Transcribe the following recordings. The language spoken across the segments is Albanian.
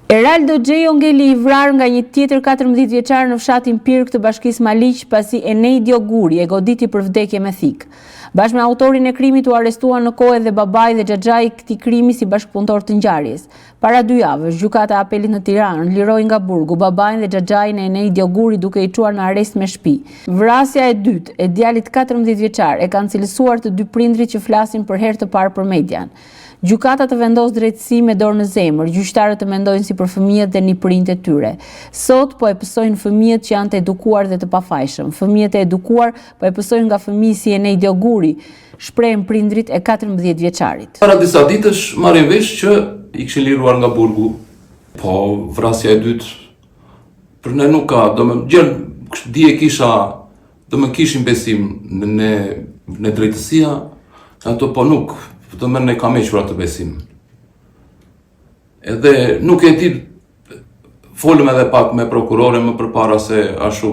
Eraldo Xhejo ngeli i vrarë nga një tjetër 14 vjeçar në fshatin Pirg të bashkisë Maliq, pasi Enejdio Guri e goditi për vdekje me thikë. Bashkë me autorin e krimit u arrestuan në kohë edhe babai dhe xhaxhai i këtij krimi si bashkëpunëtorë të ngjarjes. Para dy javësh, Gjykata e Apelit në Tiranë liroi nga burgu babain dhe xhaxhain e Enejdio Gurit duke i çuar në arrest me shtëpi. Vrasja e dytë e djalit 14 vjeçar e kanë cilësuar të dy prindërit që flasin për herë të parë për median. Gjykata të vendosë drejtësi me dorë në zemër, gjyqtarët të mendojnë si për fëmijët dhe nipërinjtë e tyre. Sot po e pësojnë fëmijët që janë të edukuar dhe të pafajshëm. Fëmijët e edukuar po e pësojnë nga fëmijë si Enejdio Guri, shprehen prindërit e 14 vjeçarit. Para disa ditësh marrim vesh që i kishin liruar nga burgu. Po vrasja e dytë për ne nuk ka, do me gjën, dje kisha Do me kishim besim në në, në drejtësia, ato po nuk, do me ne kam hequr atë besim. Edhe nuk e di, folëm edhe pak me prokurore më përpara se ashu,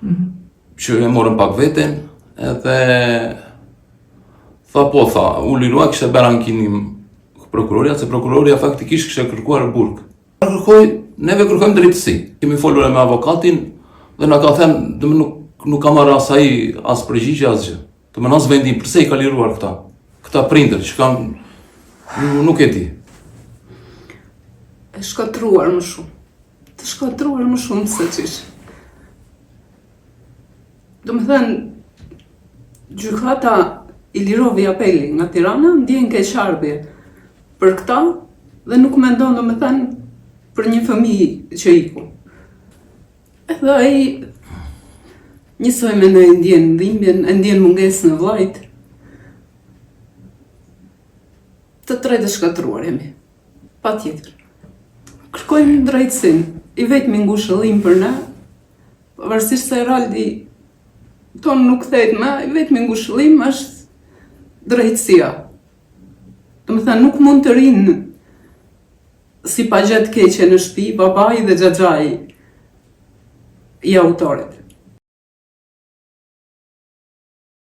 mm -hmm. që e morëm pak veten, edhe tha po tha, u lirua kishte bërë ankinim prokuroria, se prokuroria faktikisht kishte kërkuar burg. Kërkoj, neve kërkojmë drejtësi. Kemi folur me avokatin dhe na ka thënë, do nuk nuk ka marrë as ai as përgjigje asgjë. Do më as vendim përse i ka liruar këta. Këta prindër që kanë nuk e di. E shkatërruar më shumë. Të shkatërruar më shumë se ç'ish. Domethënë, gjykata i lirovi apeli nga Tirana, ndjen keqardhje për këta dhe nuk mendon domethënë për një fëmijë që iku. Edhe ai njësoj me ne ndjen dhimbjen, e ndjen mungesën e vllait. Të tre të shkatërruar jemi. Patjetër. Kërkojmë drejtësinë. I vetmi ngushëllim për ne, pavarësisht se Eraldi tonë nuk kthehet më, i vetmi ngushëllim është drejtësia. Domethënë, nuk mund të rinë si pa gjë të keqe në shtëpi, babai dhe xhaxhai i autorit.